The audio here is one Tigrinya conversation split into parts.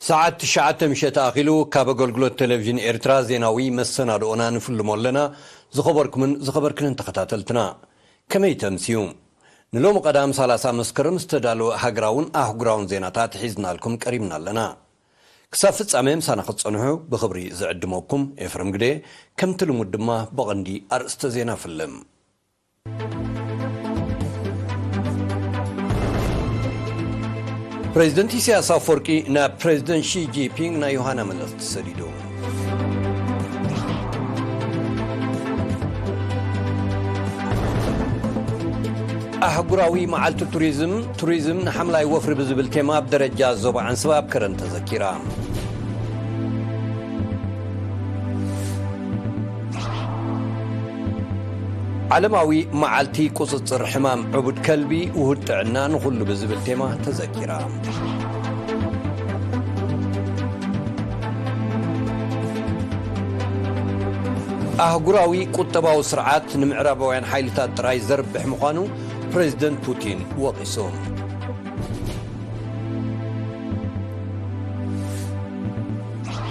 ሰዓት ትሽዓተ ምሸት ኣኺሉ ካብ ኣገልግሎት ቴሌቪዥን ኤርትራ ዜናዊ መሰናድኦና ንፍልሞ ኣለና። ዝኸበርኩምን ዝኸበርክንን ተኸታተልትና፣ ከመይ ተምስዩ? ንሎሚ ቀዳም ሰላሳ መስከረም ዝተዳለወ ሃገራውን ኣህጉራውን ዜናታት ሒዝናልኩም ቀሪብና ኣለና። ክሳብ ፍጻሜ ምሳና ክትጸንሑ ብኽብሪ ዝዕድመኩም ኤፍረም ግደ። ከምቲ ልሙድ ድማ ብቐንዲ ኣርእስተ ዜና ፍልም። ፕሬዚደንት ኢሳያስ ኣፈወርቂ ናብ ፕሬዚደንት ሺ ጂንፒንግ ናይ ዮሃና መልእኽቲ ሰዲዱ። ኣህጉራዊ መዓልቲ ቱሪዝም፣ ቱሪዝም ንሓምላይ ወፍሪ ብዝብል ቴማ ኣብ ደረጃ ዞባ ዓንሰባ ኣብ ከረን ተዘኪራ። ዓለማዊ መዓልቲ ቁጽጽር ሕማም ዕቡድ ከልቢ፣ ውሁድ ጥዕና ንኹሉ ብዝብል ቴማ ተዘኪራ። ኣህጉራዊ ቁጠባዊ ስርዓት ንምዕራባውያን ሓይልታት ጥራይ ዘርብሕ ምዃኑ ፕሬዚደንት ፑቲን ወቒሱ።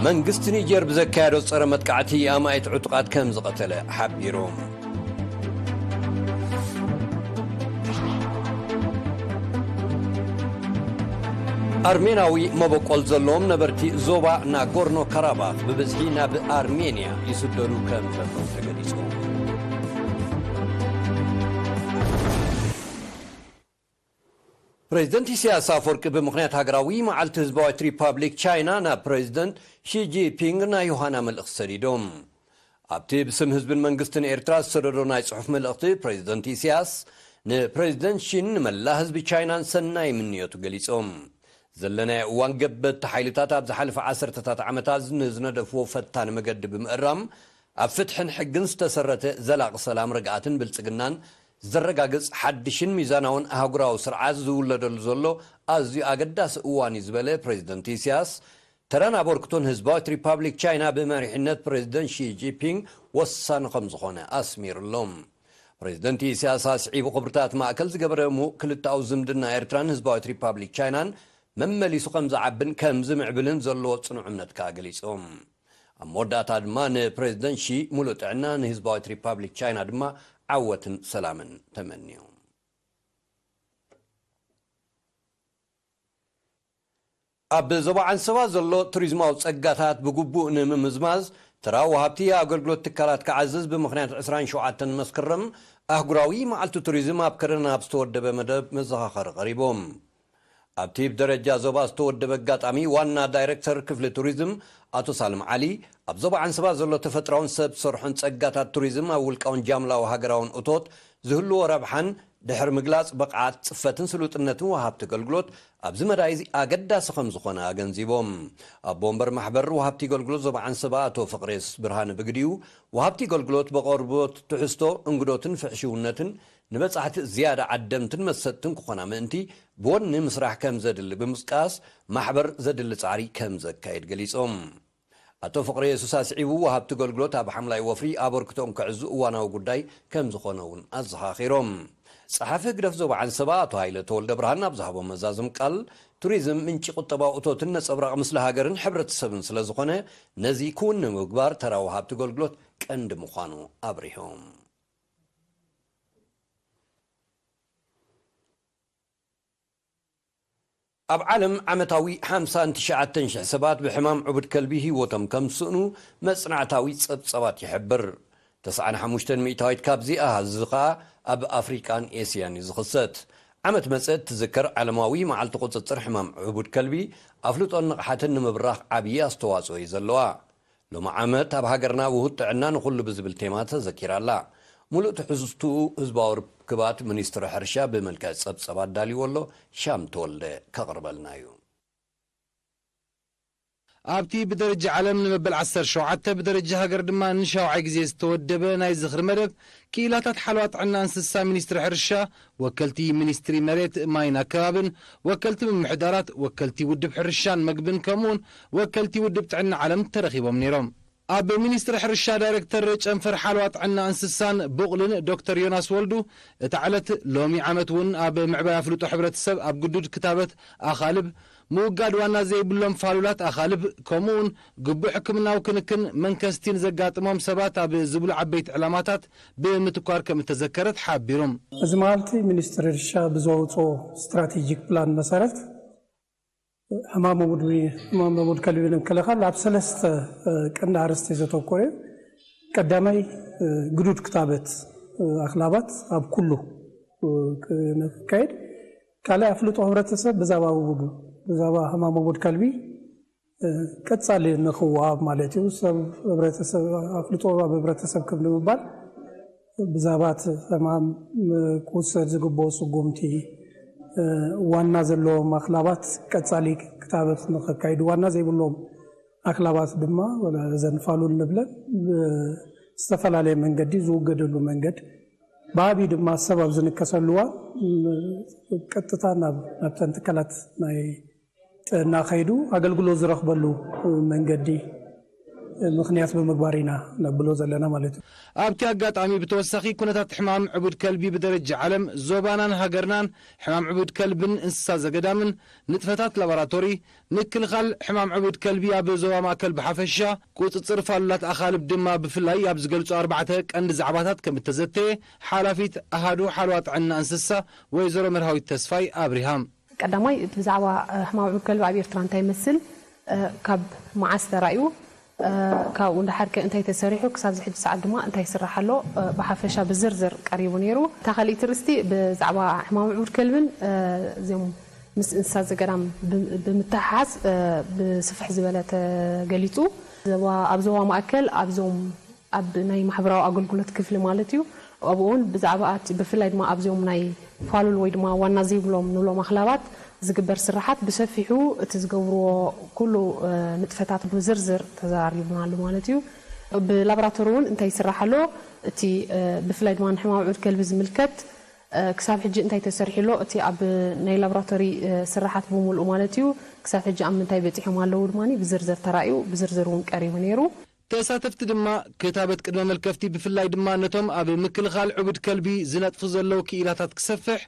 መንግስቲ ኒጀር ብዘካየዶ ጸረ መጥቃዕቲ ኣማኢት ዕጡቓት ከም ዝቐተለ ሓቢሩ። ኣርሜናዊ መበቆል ዘለዎም ነበርቲ ዞባ ናጎርኖ ካራባኽ ብብዝሒ ናብ ኣርሜንያ ይስደዱ ከም ዘለዉ ተገሊጹ። ፕሬዚደንት ኢሳያስ ኣፈወርቂ ብምኽንያት ሃገራዊ መዓልቲ ህዝባዊት ሪፓብሊክ ቻይና ናብ ፕሬዚደንት ሺ ጂንፒንግ ናይ ዮሃና መልእኽቲ ሰዲዶም። ኣብቲ ብስም ህዝብን መንግስትን ኤርትራ ዝሰደዶ ናይ ጽሑፍ መልእኽቲ፣ ፕሬዚደንት ኢሳያስ ንፕሬዚደንት ሺን ንመላእ ህዝቢ ቻይናን ሰናይ ምንዮቱ ገሊጾም። ዘለናዮ እዋን ገበቲ ሓይልታት ኣብ ዝሓለፈ ዓሰርተታት ዓመታት ንዝነደፍዎ ፈታኒ መገዲ ብምእራም፣ ኣብ ፍትሕን ሕግን ዝተሰረተ ዘላቒ ሰላም፣ ርግኣትን ብልጽግናን ዘረጋግጽ ሓድሽን ሚዛናውን ኣህጉራዊ ስርዓት ዝውለደሉ ዘሎ ኣዝዩ ኣገዳሲ እዋን እዩ ዝበለ ፕሬዚደንት ኢሳያስ፣ ተራን ኣበርክቶን ህዝባዊት ሪፓብሊክ ቻይና ብመሪሕነት ፕሬዚደንት ሺ ጂንፒንግ ወሳኒ ከም ዝኾነ ኣስሚሩሎም። ፕሬዚደንት ኢሳያስ ኣስዒቡ፣ ክብርታት ማእከል ዝገበረ ምዉቕ ክልተኣዊ ዝምድና ኤርትራን ህዝባዊት ሪፓብሊክ ቻይናን መመሊሱ ከም ዝዓብን ከም ዝምዕብልን ዘለዎ ጽኑዕ እምነት ከኣ ገሊጾም። ኣብ መወዳእታ ድማ ንፕሬዚደንት ሺ ሙሉእ ጥዕና፣ ንህዝባዊት ሪፓብሊክ ቻይና ድማ ዓወትን ሰላምን ተመንዮም። ኣብ ዞባ ዓንሰባ ዘሎ ቱሪዝማዊ ጸጋታት ብግቡእ ንምምዝማዝ፣ ተራ ወሃብቲ ኣገልግሎት ትካላት ክዓዝዝ ብምኽንያት ዕስራን ሸውዓተን መስከረም ኣህጉራዊ መዓልቲ ቱሪዝም ኣብ ከረን ኣብ ዝተወደበ መደብ መዘኻኸሪ ቀሪቦም። ኣብቲ ብደረጃ ዞባ ዝተወደበ ኣጋጣሚ፣ ዋና ዳይሬክተር ክፍሊ ቱሪዝም ኣቶ ሳልም ዓሊ፣ ኣብ ዞባ ዓንሰባ ዘሎ ተፈጥራውን ሰብ ሰርሖን ጸጋታት ቱሪዝም ኣብ ውልቃውን ጃምላዊ ሃገራውን እቶት ዝህልዎ ረብሓን ድሕሪ ምግላጽ፣ ብቕዓት፣ ጽፈትን ስሉጥነትን ወሃብቲ ኣገልግሎት ኣብዚ መዳይ እዚ ኣገዳሲ ከም ዝኾነ ኣገንዚቦም። ኣቦ ወንበር ማሕበር ወሃብቲ ኣገልግሎት ዞባ ዓንሰባ ኣቶ ፍቕሬስ ብርሃነ ብግዲኡ፣ ወሃብቲ ኣገልግሎት ብቆርበት ትሕዝቶ፣ እንግዶትን ፍሕሽውነትን ንበጻሕቲ ዝያዳ ዓደምትን መሰጥትን ክኾና ምእንቲ ብወኒ ምስራሕ ከም ዘድሊ ብምጥቃስ፣ ማሕበር ዘድሊ ጻዕሪ ከም ዘካየድ ገሊጾም። ኣቶ ፍቕረ የሱስ ኣስዒቡ፣ ወሃብቲ ኣገልግሎት ኣብ ሓምላይ ወፍሪ ኣበርክቶኦም ከዕዙ እዋናዊ ጉዳይ ከም ዝኾነ እውን ኣዘኻኺሮም። ጸሓፊ ህግደፍ ዞባ ዓንሰባ ኣቶ ሃይለ ተወልደ ብርሃን ኣብ ዝሃቦ መዛዘሚ ቃል፣ ቱሪዝም ምንጪ ቁጠባዊ እቶትን ነጸብራቕ ምስሊ ሃገርን ሕብረተሰብን ስለ ዝኾነ፣ ነዚ ክውን ንምግባር ተራ ወሃብቲ ኣገልግሎት ቀንዲ ምዃኑ ኣብሪሆም። ኣብ ዓለም ዓመታዊ ሓምሳን ትሽዓተን ሽሕ ሰባት ብሕማም ዕቡድ ከልቢ ህይወቶም ከም ዝስእኑ መጽናዕታዊ ጸብጻባት ይሕብር። ተስዓን ሓሙሽተን ሚእታዊት ካብዚ ኣሃዝ እዚ ኸኣ ኣብ ኣፍሪቃን ኤስያን እዩ ዝኽሰት። ዓመት መጸ እትዝከር ዓለማዊ መዓልቲ ቁጽጽር ሕማም ዕቡድ ከልቢ፣ ኣፍልጦን ንቕሓትን ንምብራኽ ዓብዪ ኣስተዋጽኦ እዩ ዘለዋ። ሎሚ ዓመት ኣብ ሃገርና ውሁድ ጥዕና ንኹሉ ብዝብል ቴማ ተዘኪራ ኣላ። ሙሉእ ትሕዝትኡ ህዝባዊ ርክባት ሚኒስትሪ ሕርሻ ብመልክዕ ጸብጸብ ኣዳልይዎ ኣሎ፣ ሻም ተወልደ ከቕርበልና እዩ። ኣብቲ ብደረጃ ዓለም ንመበል ዓሰርተ ሸውዓተ፣ ብደረጃ ሃገር ድማ ንሻውዓይ ግዜ ዝተወደበ ናይ ዝኽሪ መደብ፣ ክኢላታት ሓለዋ ጥዕና እንስሳ ሚኒስትሪ ሕርሻ፣ ወከልቲ ሚኒስትሪ መሬት፣ ማይን ኣከባብን፣ ወከልቲ ምምሕዳራት፣ ወከልቲ ውድብ ሕርሻን መግብን፣ ከምኡውን ወከልቲ ውድብ ጥዕና ዓለም ተረኺቦም ነይሮም። ኣብ ሚኒስትሪ ሕርሻ ዳይሬክተር ጨንፈር ሓለዋ ጥዕና እንስሳን ቡቕልን ዶክተር ዮናስ ወልዱ፣ እታ ዕለት ሎሚ ዓመት እውን ኣብ ምዕባይ ኣፍልጦ ሕብረተሰብ ኣብ ግዱድ ክታበት ኣኻልብ፣ ምውጋድ ዋና ዘይብሎም ፋሉላት ኣኻልብ፣ ከምኡውን ግቡእ ሕክምናዊ ክንክን መንከስቲ ንዘጋጥሞም ሰባት ኣብ ዝብሉ ዓበይቲ ዕላማታት ብምትኳር ከም እተዘከረ ተሓቢሩ። እዚ መዓልቲ ሚኒስትሪ ሕርሻ ብዘውፅኦ ስትራቴጂክ ፕላን መሰረት ሕማም ሙድ ሕማም ሙድ ከልቢ ንምክልኻል ኣብ ሰለስተ ቀንዲ ኣርእስቲ ዘተኮረ እዩ። ቀዳማይ ግዱድ ክታበት ኣኽላባት ኣብ ኩሉ ክካየድ፣ ካልኣይ ኣፍልጦ ሕብረተሰብ ብዛዕባ ውዱ ብዛዕባ ሕማም ሙድ ከልቢ ቀጻሊ ንኽወሃብ ማለት እዩ። ሰብ፣ ሕብረተሰብ ኣፍልጦ ኣብ ሕብረተሰብ ከም ንምባል ብዛዕባ እቲ ሕማም ክውሰድ ዝግብኦ ስጉምቲ፣ ዋና ዘለዎም ኣኽላባት ቀጻሊ ክታበት ንኸካይዱ፣ ዋና ዘይብሎም ኣኽላባት ድማ እዘን ፋሉል ንብለን ብዝተፈላለየ መንገዲ ዝውገደሉ መንገድ፣ ብዓብዩ ድማ ሰብ ኣብ ዝንከሰሉ እዋን ቀጥታ ናብ ናብተን ትካላት ናይ ጥዕና ከይዱ ኣገልግሎት ዝረኽበሉ መንገዲ ምኽንያት ብምግባር ኢና ነብሎ ዘለና ማለት እዩ። ኣብቲ ኣጋጣሚ ብተወሳኺ ኩነታት ሕማም ዕቡድ ከልቢ ብደረጃ ዓለም፣ ዞባናን ሃገርናን፣ ሕማም ዕቡድ ከልብን እንስሳ ዘገዳምን፣ ንጥፈታት ላቦራቶሪ፣ ምክልኻል ሕማም ዕቡድ ከልቢ ኣብ ዞባ ማእከል ብሓፈሻ፣ ቁጽጽር ፋሉላት ኣኻልብ ድማ ብፍላይ ኣብ ዝገልጹ ኣርባዕተ ቀንዲ ዛዕባታት ከም እተዘተየ ሓላፊት ኣሃዱ ሓለዋ ጥዕና እንስሳ ወይዘሮ መርሃዊት ተስፋይ ኣብሪሃ። ቀዳማይ ብዛዕባ ሕማም ዕቡድ ከልቢ ኣብ ኤርትራ እንታይ ይመስል፣ ካብ መዓስ ተራእዩ፣ ካብኡ እንዳሓርከ እንታይ ተሰሪሑ፣ ክሳብ ዝሕጂ ሰዓት ድማ እንታይ ይስራሕ ኣሎ፣ ብሓፈሻ ብዝርዝር ቀሪቡ ነይሩ። እታ ካልኣይቲ ርእስቲ ብዛዕባ ሕማም ዕቡድ ከልብን እዚኦም ምስ እንስሳ ዘገዳም ብምትሓሓዝ ብስፍሕ ዝበለ ተገሊጹ። ኣብ ዞባ ማእከል ኣብዞም ኣብ ናይ ማሕበራዊ ኣገልግሎት ክፍሊ ማለት እዩ። ኣብኡ እውን ብዛዕባ ብፍላይ ድማ ኣብዚኦም ናይ ፋሉል ወይ ድማ ዋና ዘይብሎም ንብሎም ኣኽላባት ዝግበር ስራሓት ብሰፊሑ እቲ ዝገብርዎ ኩሉ ንጥፈታት ብዝርዝር ተዘራሪብናሉ ማለት እዩ። ብላቦራቶሪ እውን እንታይ ይስራሕ ኣሎ፣ እቲ ብፍላይ ድማ ንሕማም ዕቡድ ከልቢ ዝምልከት ክሳብ ሕጂ እንታይ ተሰሪሑ ኣሎ፣ እቲ ኣብ ናይ ላቦራቶሪ ስራሓት ብምሉኡ ማለት እዩ፣ ክሳብ ሕጂ ኣብ ምንታይ በፂሖም ኣለዉ ድማ ብዝርዝር ተራእዩ ብዝርዝር እውን ቀሪቡ ነይሩ። ተሳተፍቲ ድማ ክታበት ቅድመ መልከፍቲ ብፍላይ ድማ ነቶም ኣብ ምክልኻል ዕቡድ ከልቢ ዝነጥፉ ዘለዉ ክኢላታት ክሰፍሕ፣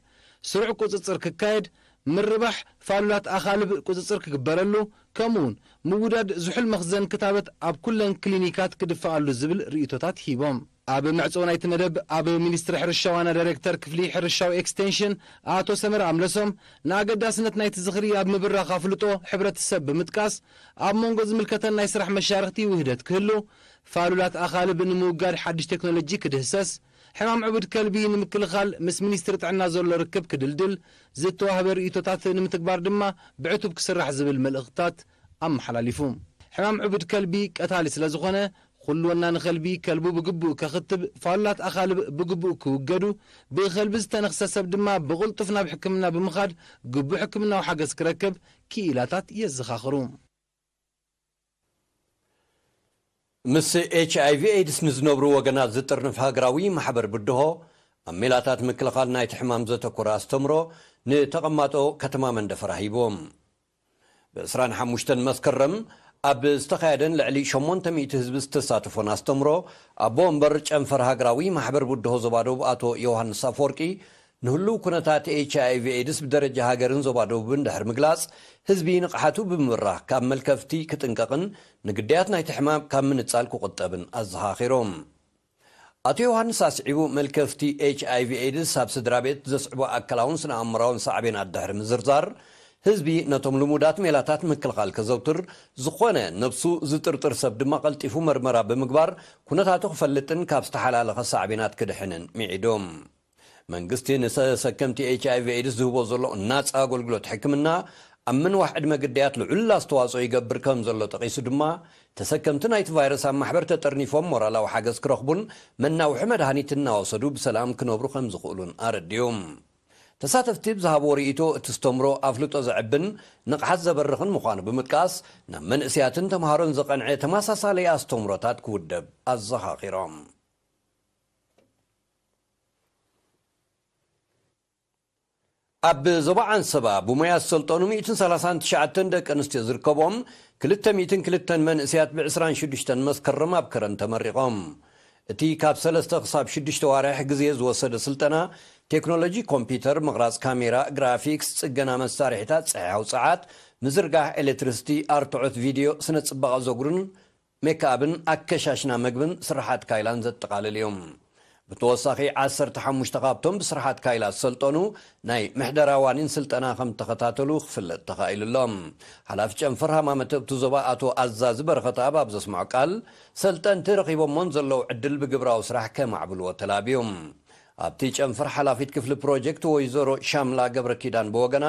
ስሩዕ ቁጽጽር ክካየድ፣ ምርባሕ ፋሉላት ኣኻልብ ቁጽጽር ክግበረሉ፣ ከምኡውን ምውዳድ ዝሑል መኽዘን ክታበት ኣብ ኩለን ክሊኒካት ክድፈኣሉ ዝብል ርእይቶታት ሂቦም። ኣብ መዕጾ ናይቲ መደብ ኣብ ሚኒስትሪ ሕርሻ ዋና ዳይሬክተር ክፍሊ ሕርሻዊ ኤክስቴንሽን ኣቶ ሰመረ ኣምለሶም ንኣገዳስነት ናይቲ ዝኽሪ ኣብ ምብራኽ ኣፍልጦ ሕብረተሰብ ብምጥቃስ ኣብ መንጎ ዝምልከተን ናይ ስራሕ መሻርኽቲ ውህደት ክህሉ፣ ፋሉላት ኣኻልብ ንምውጋድ ሓድሽ ቴክኖሎጂ ክድህሰስ፣ ሕማም ዕቡድ ከልቢ ንምክልኻል ምስ ሚኒስትሪ ጥዕና ዘሎ ርክብ ክድልድል፣ ዝተዋህበ ርእይቶታት ንምትግባር ድማ ብዕቱብ ክስራሕ ዝብል መልእኽትታት ኣመሓላሊፉ። ሕማም ዕቡድ ከልቢ ቀታሊ ስለ ዝኾነ፣ ኩሉ ወናኒ ከልቢ ከልቡ ብግቡእ ከኽትብ፣ ፋሉላት ኣኻልብ ብግቡእ ክውገዱ፣ ብኸልቢ ዝተነኽሰ ሰብ ድማ ብቕልጡፍ ናብ ሕክምና ብምኻድ ግቡእ ሕክምናዊ ሓገዝ ክረክብ ክኢላታት የዘኻኽሩ። ምስ ኤች ኣይ ቪ ኤድስ ንዝነብሩ ወገናት ዝጥርንፍ ሃገራዊ ማሕበር ብድሆ፣ ኣብ ሜላታት ምክልኻል ናይቲ ሕማም ዘተኮረ ኣስተምሮ ንተቐማጦ ከተማ መንደፈራ ሂቦም። ብ ዕስራን ሓሙሽተን መስከረም ኣብ ዝተኻየደን ልዕሊ ሸሞንተ ሚእቲ ህዝቢ ዝተሳተፎን ኣስተምሮ፣ ኣቦ ወንበር ጨንፈር ሃገራዊ ማሕበር ብድሆ ዞባ ደቡብ ኣቶ ዮሃንስ ኣፈወርቂ፣ ንህሉው ኩነታት ኤች ኣይ ቪ ኤድስ ብደረጃ ሃገርን ዞባ ደቡብን ድሕሪ ምግላጽ፣ ህዝቢ ንቕሓቱ ብምብራህ ካብ መልከፍቲ ክጥንቀቕን ንግዳያት ናይቲ ሕማም ካብ ምንጻል ክቑጠብን ኣዘኻኺሮም። ኣቶ ዮሃንስ ኣስዒቡ፣ መልከፍቲ ኤች ኣይ ቪ ኤድስ ኣብ ስድራ ቤት ዘስዕቦ ኣካላውን ስነ ኣእምራውን ሳዕቤናት ድሕሪ ምዝርዛር፣ ህዝቢ ነቶም ልሙዳት ሜላታት ምክልኻል ከዘውትር፣ ዝኾነ ነብሱ ዝጥርጥር ሰብ ድማ ቀልጢፉ መርመራ ብምግባር ኩነታቱ ክፈልጥን ካብ ዝተሓላለኸ ሳዕቤናት ክድሕንን ምዒዶም። መንግስቲ ንተሰከምቲ ኤች ኣይ ቪ ኤድስ ዝህቦ ዘሎ ናጻ ኣገልግሎት ሕክምና ኣብ ምንዋሕ ዕድመ ግዳያት ልዑል ኣስተዋጽኦ ይገብር ከም ዘሎ ጠቒሱ ድማ፣ ተሰከምቲ ናይቲ ቫይረስ ኣብ ማሕበር ተጠርኒፎም ሞራላዊ ሓገዝ ክረኽቡን መናውሒ መድሃኒት እናወሰዱ ብሰላም ክነብሩ ከም ዝኽእሉን ኣረዲኡ። ተሳተፍቲ ብዝሃብዎ ርእይቶ፣ እቲ ኣስተምሮ ኣፍልጦ ዘዕብን ንቕሓት ዘበርኽን ምዃኑ ብምጥቃስ፣ ናብ መንእሰያትን ተምሃሮን ዝቐንዐ ተመሳሳሊ ኣስተምሮታት ክውደብ ኣዘኻኺሮም። ኣብ ዞባ ዓንሰባ ብሞያ ዝሰልጠኑ ሚእትን ሰላሳን ትሽዓተን ደቂ ኣንስትዮ ዝርከቦም ክልተ ሚእትን ክልተን መንእሰያት ብ ዕስራን ሽዱሽተን መስከረም ኣብ ከረን ተመሪቖም። እቲ ካብ ሰለስተ ክሳብ ሽዱሽተ ዋርሕ ግዜ ዝወሰደ ስልጠና፣ ቴክኖሎጂ ኮምፒውተር፣ ምቕራጽ ካሜራ፣ ግራፊክስ፣ ጽገና መሳርሒታት፣ ጽሕያዊ ጸዓት፣ ምዝርጋሕ ኤሌክትሪሲቲ፣ ኣርትዖት ቪድዮ፣ ስነ ጽባቐ ዞግርን ሜክኣፕን ኣከሻሽና መግብን ስርሓት ካይላን ዘጠቓልል እዩ። ብተወሳኺ፣ ዓሰርተ ሓሙሽተ ካብቶም ብስርሓት ካይላ ዝሰልጠኑ ናይ ምሕደራ ዋኒን ስልጠና ከም ተኸታተሉ ክፍለጥ ተኻኢሉ ኣሎ። ሓላፊ ጨንፈር ሃማመተ እቲ ዞባ ኣቶ ኣዛዚ በረኸተኣብ ኣብ ዘስምዖ ቃል፣ ሰልጠንቲ ረኺቦሞን ዘለዉ ዕድል ብግብራዊ ስራሕ ከማዕብልዎ ተላብዩ። ኣብቲ ጨንፈር ሓላፊት ክፍሊ ፕሮጀክት ወይዘሮ ሻምላ ገብረ ኪዳን ብወገና፣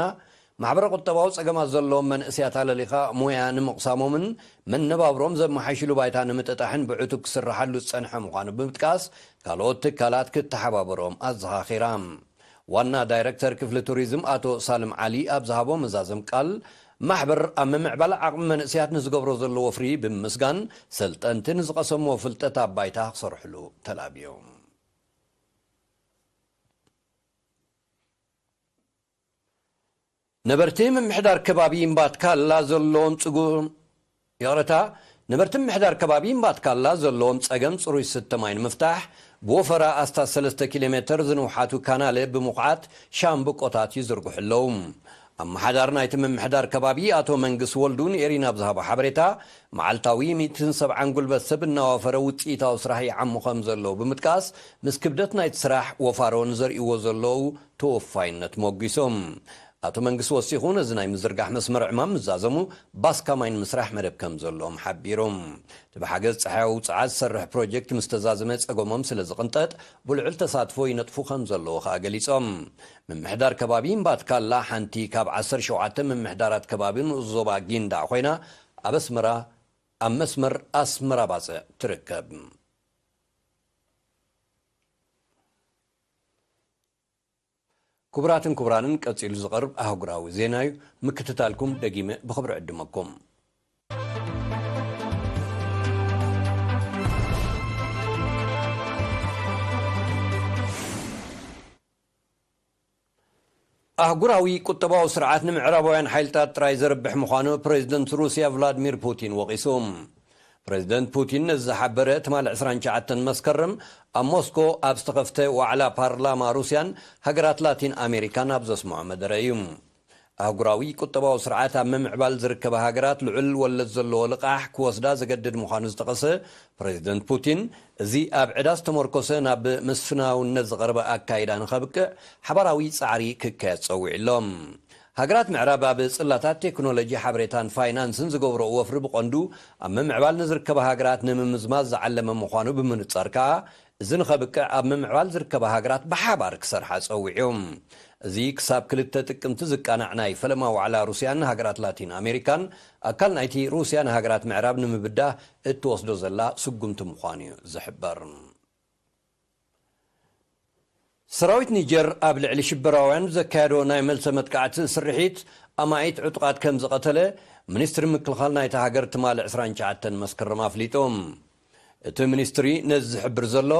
ማሕበረ ቁጠባዊ ጸገማት ዘለዎም መንእሰያት ኣለሊኻ ሞያ ንምቕሳሞምን መነባብሮም ዘመሓይሽሉ ባይታ ንምጥጣሕን ብዕቱብ ክስርሓሉ ዝጸንሐ ምዃኑ ብምጥቃስ፣ ካልኦት ትካላት ክተሓባበሮም ኣዘኻኺራ። ዋና ዳይረክተር ክፍሊ ቱሪዝም ኣቶ ሳልም ዓሊ ኣብ ዝሃቦ መዛዘም ቃል፣ ማሕበር ኣብ ምምዕባል ዓቕሚ መንእሰያት ንዝገብሮ ዘሎ ወፍሪ ብምምስጋን፣ ሰልጠንቲ ንዝቐሰምዎ ፍልጠት ኣብ ባይታ ክሰርሕሉ ተላብዮም። ነበርቲ ምምሕዳር ከባቢ እምባትካላ ዘለዎም ጽጉ-፣ ይቕረታ፣ ነበርቲ ምምሕዳር ከባቢ እምባትካላ ዘለዎም ጸገም ጽሩይ ዝስተ ማይ ንምፍታሕ፣ ብወፈራ ኣስታት ሰለስተ ኪሎ ሜተር ዝንውሓቱ ካናለ ብምኹዓት ሻምብቆታት ይዝርግሑ ኣለዉ። ኣመሓዳሪ ናይቲ ምምሕዳር ከባቢ ኣቶ መንግስ ወልዱ ንኤሪና ኣብ ዝሃቦ ሓበሬታ፣ መዓልታዊ ሚእትን ሰብዓን ጉልበት ሰብ እናወፈረ ውጽኢታዊ ስራሕ ይዓሙ ከም ዘለዉ ብምጥቃስ፣ ምስ ክብደት ናይቲ ስራሕ ወፋሮ ንዘርእይዎ ዘለዉ ተወፋይነት ሞጒሶም። ኣቶ መንግስቲ ወሲኹ፣ ነዚ ናይ ምዝርጋሕ መስመር ዕማም ምዛዘሙ፣ ባስካ ማይ ንምስራሕ መደብ ከም ዘለዎም ሓቢሮም። እቲ ብሓገዝ ጸሓያዊ ውጽዓት ዝሰርሕ ፕሮጀክት ምስ ተዛዘመ ጸገሞም ስለ ዝቕንጠጥ፣ ብልዑል ተሳትፎ ይነጥፉ ከም ዘለዉ ከኣ ገሊጾም። ምምሕዳር ከባቢ እምባትካላ ሓንቲ ካብ ዓሰርተ ሸውዓተ ምምሕዳራት ከባቢ ንኡስ ዞባ ጊንዳዕ ኮይና፣ ኣብ ኣስመራ፣ ኣብ መስመር ኣስመራ ባጽዕ ትርከብ። ክቡራትን ክቡራንን፣ ቀጺሉ ዝቐርብ ኣህጉራዊ ዜና እዩ። ምክትታልኩም ደጊመ ብኽብሪ ዕድመኩም። ኣህጉራዊ ቁጠባዊ ስርዓት ንምዕራባውያን ሓይልታት ጥራይ ዘርብሕ ምዃኑ ፕሬዚደንት ሩስያ ቭላድሚር ፑቲን ወቒሱ። ፕሬዚደንት ፑቲን ነዚ ዝሓበረ ትማሊ ዕስራን ትሽዓተን መስከረም ኣብ ሞስኮ ኣብ ዝተኸፍተ ዋዕላ ፓርላማ ሩስያን ሃገራት ላቲን ኣሜሪካን ኣብ ዘስምዖ መደረ እዩ። ኣህጉራዊ ቁጠባዊ ስርዓት ኣብ ምምዕባል ዝርከባ ሃገራት ልዑል ወለድ ዘለዎ ልቓሕ ክወስዳ ዘገድድ ምዃኑ ዝጠቐሰ ፕሬዚደንት ፑቲን፣ እዚ ኣብ ዕዳ ዝተመርኮሰ ናብ ምስፍናውነት ዝቐረበ ኣካይዳ ንኸብቅዕ ሓባራዊ ጻዕሪ ክካየድ ጸዊዑ ኣሎ። ሃገራት ምዕራብ ኣብ ጽላታት ቴክኖሎጂ፣ ሓበሬታን ፋይናንስን ዝገብርኦ ወፍሪ ብቐንዱ ኣብ ምምዕባል ንዝርከባ ሃገራት ንምምዝማዝ ዝዓለመ ምዃኑ ብምንጻር ከኣ፣ እዚ ንኸብቅዕ ኣብ ምምዕባል ዝርከባ ሃገራት ብሓባር ክሰርሓ ጸዊዑ። እዚ ክሳብ ክልተ ጥቅምቲ ዝቃናዕ ናይ ፈለማ ዋዕላ ሩስያን ሃገራት ላቲን ኣሜሪካን ኣካል ናይቲ ሩስያ ንሃገራት ምዕራብ ንምብዳህ እትወስዶ ዘላ ስጉምቲ ምዃኑ እዩ ዝሕበር። ሰራዊት ኒጀር ኣብ ልዕሊ ሽበራውያን ዘካየዶ ናይ መልሰ መጥቃዕቲ ስርሒት ኣማኢት ዕጡቓት ከም ዝቐተለ ሚኒስትሪ ምክልኻል ናይታ ሃገር ትማሊ ዕስራን ትሽዓተን መስከረም ኣፍሊጡ። እቲ ሚኒስትሪ ነዚ ዝሕብር ዘሎ፣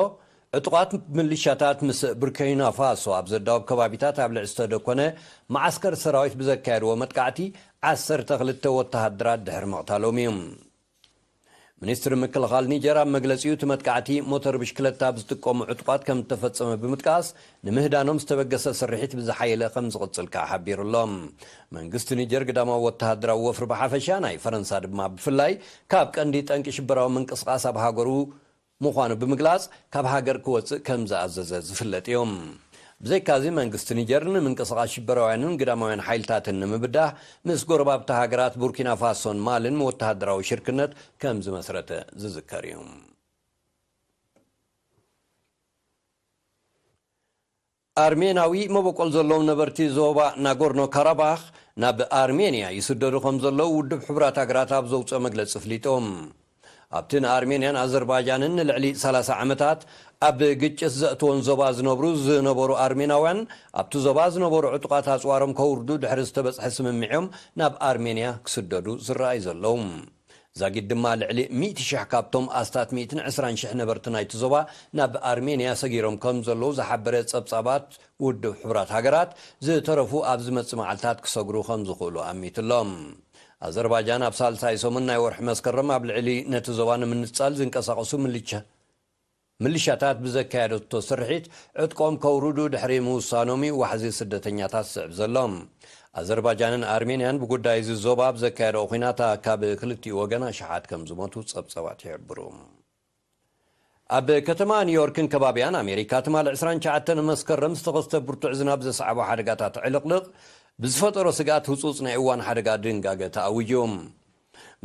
ዕጡቓት ምልሻታት ምስ ቡርኪና ፋሶ ኣብ ዘዳውብ ከባቢታት ኣብ ልዕሊ ዝተደኮነ መዓስከር ሰራዊት ብዘካየድዎ መጥቃዕቲ ዓሰርተ ክልተ ወተሃደራት ድሕሪ ምቕታሎም እዩ። ሚኒስትሪ ምክልኻል ኒጀር ኣብ መግለጺኡ፣ እቲ መጥቃዕቲ ሞተር ብሽክለታ ኣብ ዝጥቀሙ ዕጡቓት ከም እተፈጸመ ብምጥቃስ፣ ንምህዳኖም ዝተበገሰ ስርሒት ብዝሓየለ ከም ዝቕጽል ከኣ ሓቢሩ ኣሎ። መንግስቲ ኒጀር ግዳማዊ ወተሃደራዊ ወፍሪ ብሓፈሻ፣ ናይ ፈረንሳ ድማ ብፍላይ፣ ካብ ቀንዲ ጠንቂ ሽበራዊ ምንቅስቓስ ኣብ ሃገሩ ምዃኑ ብምግላጽ፣ ካብ ሃገር ክወጽእ ከም ዝኣዘዘ ዝፍለጥ እዩ። ብዘይካዚ፣ መንግስቲ ኒጀር ንምንቅስቓስ ሽበራውያንን ግዳማውያን ሓይልታትን ንምብዳህ፣ ምስ ጎረባብቲ ሃገራት ቡርኪና ፋሶን ማልን ወተሃደራዊ ሽርክነት ከም ዝመስረተ ዝዝከር እዩ። ኣርሜናዊ መበቆል ዘለዎም ነበርቲ ዞባ ናጎርኖ ካራባኽ ናብ ኣርሜንያ ይስደዱ ከም ዘለዉ ውድብ ሕቡራት ሃገራት ኣብ ዘውፅኦ መግለፂ ኣፍሊጦም። ኣብቲ ንኣርሜንያን ኣዘርባይጃንን ንልዕሊ ሰላሳ ዓመታት ኣብ ግጭት ዘእትወን ዞባ ዝነብሩ ዝነበሩ ኣርሜናውያን፣ ኣብቲ ዞባ ዝነበሩ ዕጡቓት ኣፅዋሮም ከውርዱ ድሕሪ ዝተበፅሐ ስምምዕ እዮም ናብ ኣርሜንያ ክስደዱ ዝረኣዩ ዘለዉ። ዛጊት ድማ ልዕሊ ሚእቲ ሽሕ ካብቶም ኣስታት ሚእትን ዕስራን ሽሕ ነበርቲ ናይቲ ዞባ ናብ ኣርሜንያ ሰጊሮም ከም ዘለዉ ዝሓበረ ጸብጻባት ውድብ ሕቡራት ሃገራት፣ ዝተረፉ ኣብ ዝመጽእ መዓልታት ክሰግሩ ከም ዝኽእሉ ኣሚትሎም። ኣዘርባጃን ኣብ ሳልሳይ ሰሙን ናይ ወርሒ መስከረም ኣብ ልዕሊ ነቲ ዞባ ንምንጻል ዝንቀሳቐሱ ምልቻ-፣ ምልሻታት ብዘካየደቶ ስርሒት ዕጥቆም ከውርዱ ድሕሪ ምውሳኖም እዩ ዋሕዚ ስደተኛታት ዝስዕብ ዘሎ። ኣዘርባጃንን ኣርሜንያን ብጉዳይ እዚ ዞባ ኣብ ዘካየደኦ ኲናት ካብ ክልቲኡ ወገን ኣሽሓት ከም ዝሞቱ ጸብጻባት ይሕብሩ። ኣብ ከተማ ኒውዮርክን ከባቢያን ኣሜሪካ ትማሊ ዕስራን ትሽዓተን መስከረም ዝተኸስተ ብርቱዕ ዝናብ ዘስዓቦ ሓደጋታት ዕልቕልቕ ብዝፈጠሮ ስግኣት ህጹጽ ናይ እዋን ሓደጋ ድንጋገ ተኣዊጁ።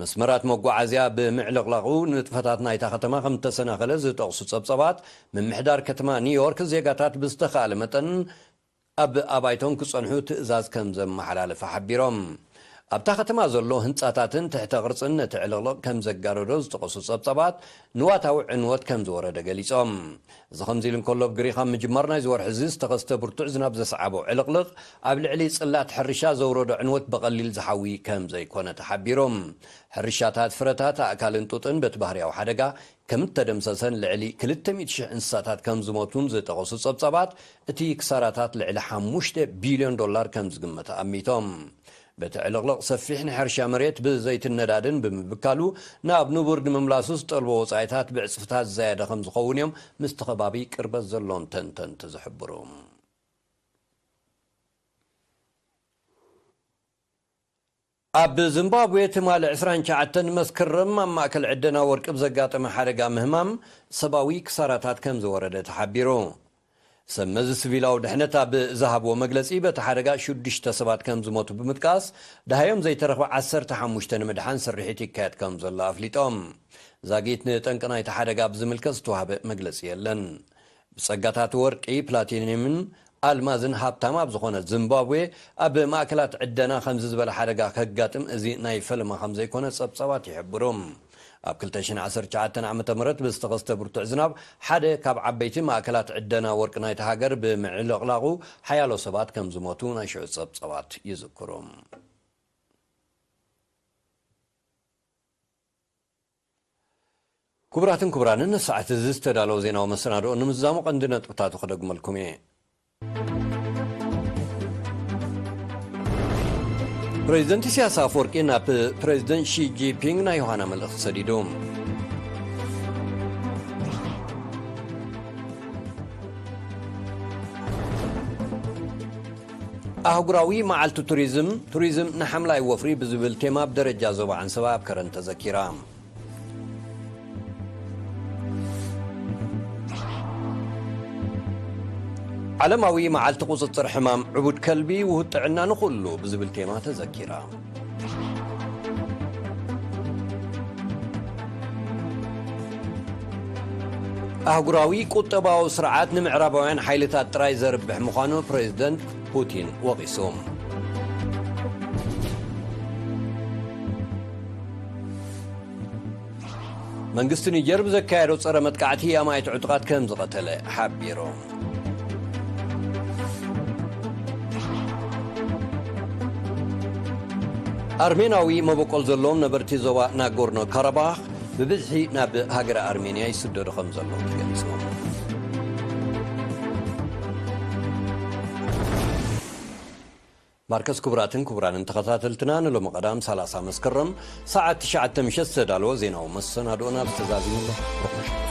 መስመራት መጓዓዝያ ብምዕልቕላቑ ንጥፈታት ናይታ ከተማ ከም እተሰናኸለ ዝጠቕሱ ጸብጻባት፣ ምምሕዳር ከተማ ኒውዮርክ ዜጋታት ብዝተኻእለ መጠን ኣብ ኣባይቶም ክጸንሑ ትእዛዝ ከም ዘመሓላለፈ ሓቢሮም። ኣብታ ከተማ ዘሎ ህንጻታትን ትሕተ ቅርጽን ነቲ ዕልቕልቕ ከም ዘጋረዶ ዝጠቐሱ ጸብጻባት፣ ንዋታዊ ዕንወት ከም ዝወረደ ገሊጾም። እዚ ከምዚ ኢሉ እንከሎ፣ ኣብ ግሪኽ ኣብ ምጅማር ናይዚ ወርሒ እዚ ዝተኸስተ ብርቱዕ ዝናብ ዘስዓቦ ዕልቕልቕ፣ ኣብ ልዕሊ ጽላት ሕርሻ ዘውረዶ ዕንወት ብቐሊል ዝሓዊ ከም ዘይኮነ ተሓቢሩ። ሕርሻታት ፍረታት፣ ኣእካልን ጡጥን በቲ ባህርያዊ ሓደጋ ከም እተደምሰሰን ልዕሊ ክልተ ሚእቲ ሽሕ እንስሳታት ከም ዝሞቱን ዝጠቐሱ ጸብጻባት፣ እቲ ክሳራታት ልዕሊ ሓሙሽተ ቢልዮን ዶላር ከም ዝግመት ኣሚቶም። በቲ ዕልቕልቕ ሰፊሕ ናይ ሕርሻ መሬት ብዘይትን ነዳድን ብምብካሉ፣ ናብ ንቡር ንምምላሱ ዝጠልቦ ወጻኢታት ብዕጽፍታት ዝዛየደ ከም ዝኸውን እዮም ምስቲ ከባቢ ቅርበት ዘሎዎም ተንተንቲ ዝሕብሩ። ኣብ ዚምባብዌ ትማሊ ዕስራን ትሽዓተን መስከረም ኣብ ማእከል ዕደና ወርቂ ብዘጋጠመ ሓደጋ ምህማም ሰብኣዊ ክሳራታት ከም ዝወረደ ተሓቢሩ። ሰብ መዚ ሲቪላዊ ድሕነት ኣብ ዝሃብዎ መግለጺ፣ በቲ ሓደጋ ሽዱሽተ ሰባት ከም ዝሞቱ ብምጥቃስ፣ ደሃዮም ዘይተረኽበ ዓሰርተ ሓሙሽተ ንምድሓን ስርሒት ይካየድ ከም ዘሎ ኣፍሊጦም። ዛጊት ንጠንቂ ናይቲ ሓደጋ ብዝምልከት ዝተዋህበ መግለጺ የለን። ብጸጋታት ወርቂ፣ ፕላቲኒየምን ኣልማዝን ሃብታም ኣብ ዝኾነት ዚምባብዌ፣ ኣብ ማእከላት ዕደና ከምዚ ዝበለ ሓደጋ ከጋጥም እዚ ናይ ፈለማ ከም ዘይኮነ ጸብጻባት ይሕብሩ። ኣብ ክልተ ሽሕን ዓሰርተ ትሽዓተን ዓመተ ምህረት ብዝተኸስተ ብርቱዕ ዝናብ፣ ሓደ ካብ ዓበይቲ ማእከላት ዕደና ወርቂ ናይታ ሃገር ብምዕልቕላቑ፣ ሓያሎ ሰባት ከም ዝሞቱ ናይ ሽዑ ጸብጻባት ይዝክሩ። ክቡራትን ክቡራንን፣ ንሰዓት እዚ ዝተዳለወ ዜናዊ መሰናድኦ ንምዝዛሙ ቀንዲ ነጥብታቱ ክደግመልኩም እየ። ፕሬዚደንት ኢሳያስ ኣፈወርቂ ናብ ፕሬዚደንት ሺ ጂንፒንግ ናይ ዮሃና መልእኽቲ ሰዲዱ። ኣህጉራዊ መዓልቲ ቱሪዝም፣ ቱሪዝም ንሓምላይ ወፍሪ ብዝብል ቴማ ብደረጃ ዞባ ዓንሰባ ኣብ ከረን ተዘኪራ። ዓለማዊ መዓልቲ ቁጽጽር ሕማም ዕቡድ ከልቢ፣ ውሁድ ጥዕና ንኹሉ ብዝብል ቴማ ተዘኪራ። ኣህጉራዊ ቁጠባዊ ስርዓት ንምዕራባውያን ሓይልታት ጥራይ ዘርብሕ ምዃኑ ፕሬዚደንት ፑቲን ወቒሱ። መንግስቲ ኒጀር ብዘካየዶ ጸረ መጥቃዕቲ ኣማኢት ዕጡቓት ከም ዝቐተለ ሓቢሩ። ኣርሜናዊ መበቆል ዘለዎም ነበርቲ ዞባ ናጎርኖ ካራባኽ ብብዝሒ ናብ ሃገረ ኣርሜንያ ይስደዱ ከም ዘለዉ ተገሊጹ። ማርከስ፣ ክቡራትን ክቡራንን ተኸታተልትና፣ ንሎሚ ቀዳም ሰላሳ መስከረም ሰዓት ትሽዓተ ምሸት ዝተዳለወ ዜናዊ መሰናድኦና ብዝተዛዚሙ ኣሎ።